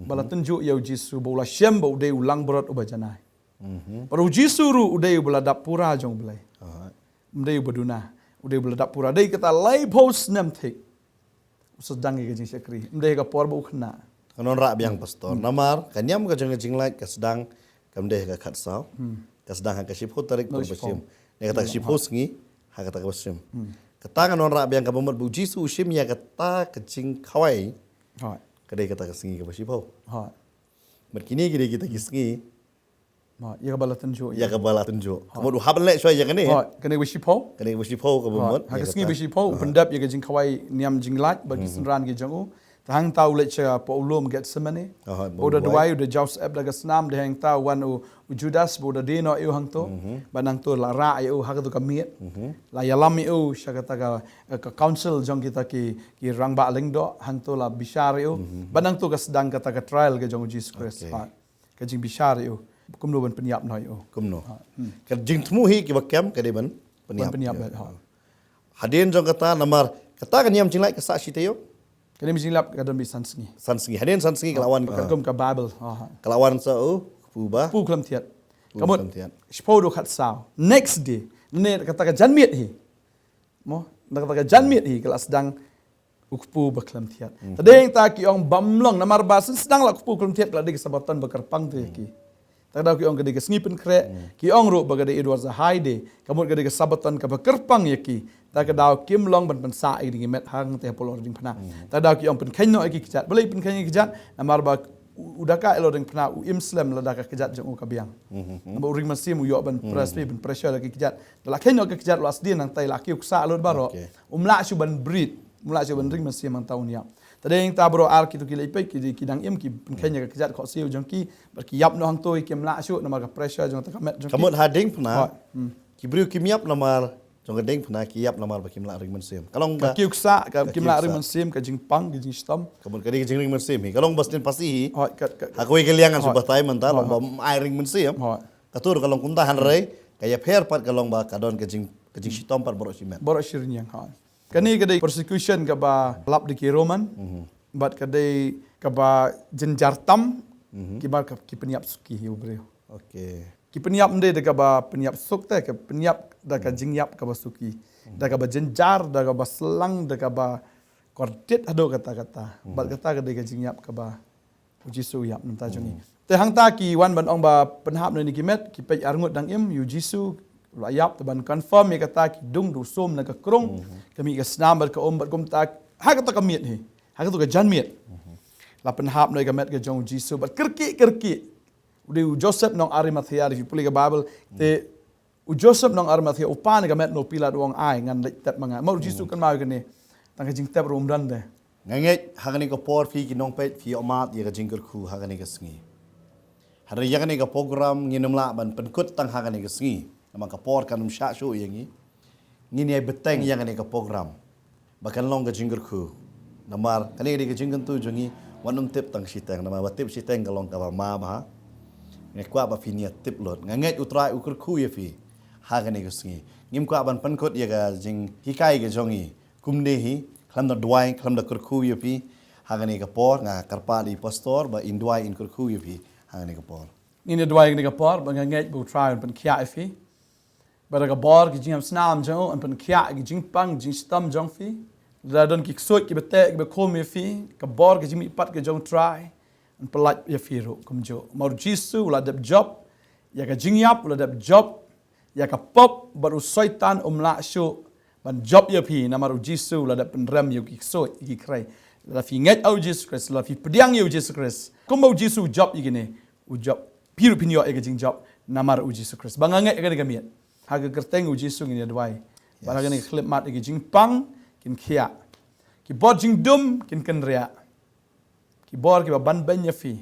ba la tynjuh ïa u Jisu, ba u la shem ba u dei u langbrot uba janai. Bad u Jisu ruh u dei uba la dap pura jong U Blei. Ym dei uba duna, u dei uba la dap pura. Dei kata laiphew snem thik u sdang ïa ka jingshakri. Ym dei ha ka por ba u khynnah. Kan wanrah biang, pastor. Namar ka niam ka jong ka jinglait ka sdang kam dei ha ka khatsaw. Ka sdang ha ka shiphew tarik, tarik ba shim. Ne kata ka shiphew sngi ha kata kaba shim. Kata kan wanrah biang kaba mut ba u Jisu u shim ïa kata ka jingkhawai. Ka dei kata ka sngi kaba shiphew. Bad kine ki dei kita ki sngi ïa kaba la tynjuh. Ïa kaba la tynjuh. Ka mut u hap ban leh shuwa ïa kane. Kane ba shiphew. Kane ba shiphew kaba mut. Ha ka sngi ba shiphew u pyndep ïa ka jingkhawai niam jinglait bad ki synran ki jong u. Te hangta u leit sha hapoh u lum Gethsemane. Ba u da duwai, u da jaw syep da ka snam, te hangta wan u, u Judas ba u da die noh ïa u hangto. Ba nangto la rah ïa u ha kato ka miet. La ïalam ïa u sha kata ka, ka council jong kita ki, ki rangbah lyngdoh, hangto la bishar ïa u. Ba nangto ka sdang kata ka trial ka jong u Jisu Khrist. Ka jingbishar ïa u, kumno ban pynïap noh ïa u. Kumno. Ka jingthmu hi kiba kem ka dei ban pynïap. Hadien jong kata, namar kata ka niam jinglait ka sah shi taïew. Ka niam jinglait ka don beit san sngi. San sngi. Hadien san sngi ka la wan. Ka kum ka Bible. Ka la wan sa u kpu ba, kpu khlem thied. Ka mut shiphew haduh khatsaw. Next day. Ne kata ka janmiet hi. Mo, na kata ka janmiet hi ka la sdang u kpu ba khlem thied. Te dei hangta ki ong bym long, namar ba sdang la kpu khlem thied ka la dei ka Sabaton ba kyrpang te ïa ki. Te ka daw ki ong ka dei ka sngi pynkhreh, ki ong ruh ba ka dei, it was a high day. Ka mut ka dei ka Sabaton kaba kyrpang ïa ki. Te ka daw kim long ban pynsah ïa ki ding ki met hangta hapoh lor diengphna. Te ka daw ki ong pynkheiñ noh ïa ki kjat. Balei pynkheiñ ïa ki kjat? Namar ba u, u da kah ïa lor diengphna, u im slem lada ka kjat jong u ka biang. Namar u ring mynsiem u ïoh ban press, ban pressure ïa ki kjat. Da la kheiñ noh ki kjat, la sdien hangta la kiew ksah lut baroh. Um lah shuh ban breathe, um lah shuh ban ring mynsiem hangta un ïap. Te dei hangta baroh ar kito ki leit peit ki, ki dang im, ki pynkheiñ ïa ka kjat khohsiew jong ki, bad ki ïap noh hangto, kim lah shuh namar ka pressure jong kata ka met jong ki. Ka mut ha diengphna ki briew kim ïap namar jong ka diengphna, ki ïap namar ba kim lah ring mynsiem. Ka long ka kiew ksah, ka kim lah ring mynsiem, ka jingpang, ka jingshitom. Ka mut ka dei ka jingring mynsiem hi. Ka long ba sdien phasi hi. Ha kawei ka liang ngan shu batai mynta, long ba ym ai ring mynsiem. Kato ka long kumta, hynrei ka ïapher pat ka long ba ka don ka jing, ka jingshitom pat baroh shi met. Baroh shi rynïeng. Kane ka dei persecution kaba lap da ki Roman. Bad ka dei kaba jynjar tam. Ki mar ka, ki pynïap suki ïa u briew. Ki pynïap ym dei da kaba pynïap suk te, ka pynïap da ka jingïap kaba suki. Da kaba jynjar, da kaba slang, da kaba kordit haduh katta katta. Bad kata ka dei ka jingïap kaba u Jisu u ïap na ka bynta jong ngi. Te hangta ki wan ban ong ba pynhap noh ïa kine ki met, ki peit arngut dang im, ïa u Jisu u la ïap, te ban confirm ïa kata ki dung da u sum na ka krung, ka mih ka snam bad ka um bad kumta, ha kata ka miet hi, ha kata ka janmiet. La pynhap noh ïa ka met ka jong u Jisu bad kyrkieh kyrkieh. U dei u Joseph nong Arimathea, da phi pule ka Bible, te u Joseph nong Arimathea, u pan ïa ka met na u Pilat, u ong ai, ngan leit tep ma nga. Namar u Jisu u kynmaw ïa kane, tang ka jingtep ruh um don de. Nga ngeit ha kane ka por phi ki nongpeit phi ïohmad ïa ka jingkyrkhu ha kane ka sngi. Hynrei ïa kane ka program ngin ym lah ban pynkut tang ha kane ka sngi. Namar ka por kan ym shah shuh ïa ngi. Ngin ïai bteng ïa kane ka program ba kan long ka jingkyrkhu. Namar kane ka dei ka jingkyntu jong ngi, wat nym tip tang shiteng, namar ba tip shiteng ka long kaba ma bha. Nga kwah ba phin ïa tip lut. Nga ngeit u Trai u kyrkhu ïa phi ha kane ka sngi. Ngim kwah ban pynkut ïa ka jinghikai ka jong ngi kumne hi, khlem da duwai, khlem da kyrkhu ïa phi ha kane ka por. Nga kyrpad ïa i pastor ba in duwai, in kyrkhu ïa phi ha kane ka por. Ngin ïa duwai ha kane ka por, ba nga ngeit ba u Trai un pynkhiah ïa phi. Bad da ka bor ka jingïam snam jong u un pynkhiah ïa ka jingpang jingshitom jong phi. Lada don ki ksuid kiba teh kiba khum ïa phi, ka bor ka jingmihpat ka jong u Trai un pyllait ïa phi ruh kumjuh. Namar u Jisu u la dep jop ïa ka jingïap, u la dep jop ïa ka pop, bad u Soitan um lah shuh ban jop ïa phi, namar u Jisu u la dep pynrem ïa ki ksuid, ïa ki khrei. Lada phi ngeit ha u Jisu Khrist, lada phi pdiang ïa u Jisu Khrist, kumba u Jisu u jop ïa kine, u jop, phi ruh phin ïoh ïa ka jingjop namar u Jisu Khrist. Ba nga ngeit ha kane ka miet, ha ka kyrteng u Jisu ngin ïa duwai. Ba ha kane ka khyllipmat ïa ki jingpang kin khiah, ki bor jingdum kin kynriah, ki bor kiba banbeiñ ïa phi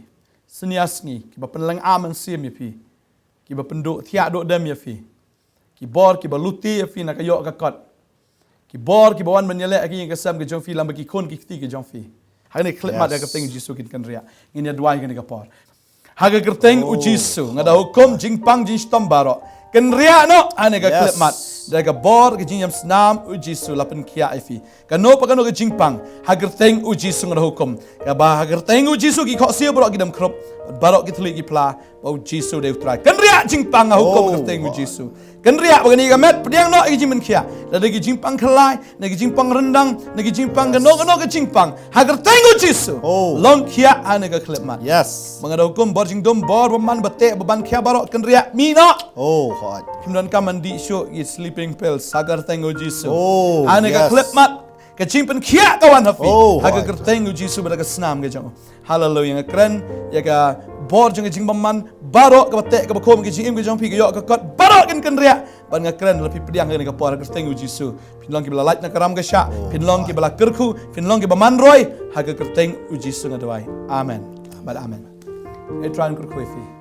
synñia sngi, kiba pynlyngngoh mynsiem ïa phi, kiba pynduh thiah duh dem ïa phi, ki bor kiba lute ïa phi na ka ïoh ka kot, ki bor kiba wan ban ïaleh ha ka ïing ka sem ka jong phi, lem bad ki khun ki kti ka jong phi. Ha kane ka khyllipmat ha ka kyrteng u Jisu kin kynriah. Ngin ïa duwai ha kane ka por. Ha ka kyrteng u Jisu nga da hukum jingpang jingshitom baroh, kynriah noh ha kane ka khyllipmat. Da ka bor ka jingïam snam u Jisu la pynkhiah ïa phi. Kano pa kano ka jingpang, ha ka kyrteng u Jisu nga da hukum. Kaba ha ka kyrteng u Jisu ki khohsiew baroh ki dam khrup, baroh ki thylliej ki phla, ba u Jisu u dei u Trai. Kynriah jingpang, nga hukum ha ka kyrteng u Jisu. Kynriah ba kane ka met pdiang noh ïa ki jingpynkhiah. Lada ki jingpang khlaiñ, na ki jingpang ryndang, na ki jingpang kano kano ka jingpang, ha ka kyrteng u Jisu, long khiah ha kane ka khyllipmat. Ba nga da hukum bor jingdum, bor ba man ba teh ba ban khiah baroh, kynriah, mih noh. Phim donkam ban dih shuh ki sleeping pills, ha ka kyrteng u Jisu. Ha kane ka khyllipmat ka jingpynkhiah ka wan ha phi, ha ka kyrteng u Jisu bad ha ka snam ka jong u. Haleluia. Nga kren ïa ka bor jong ka jingbymman baroh, kaba teh kaba khum, ka jingim ka jong phi, ka ïoh ka kot, baroh kin kynriah. Bad nga kren lada phi pdiang ha kane ka por ha ka kyrteng u Jisu, phin long kiba la lait na ka ram ka shah, phin long kiba la kyrkhu, phin long kiba man roi. Ha ka kyrteng u Jisu nga duwai. Amen. Bad amen. Ïa u Trai un kyrkhu ïa phi.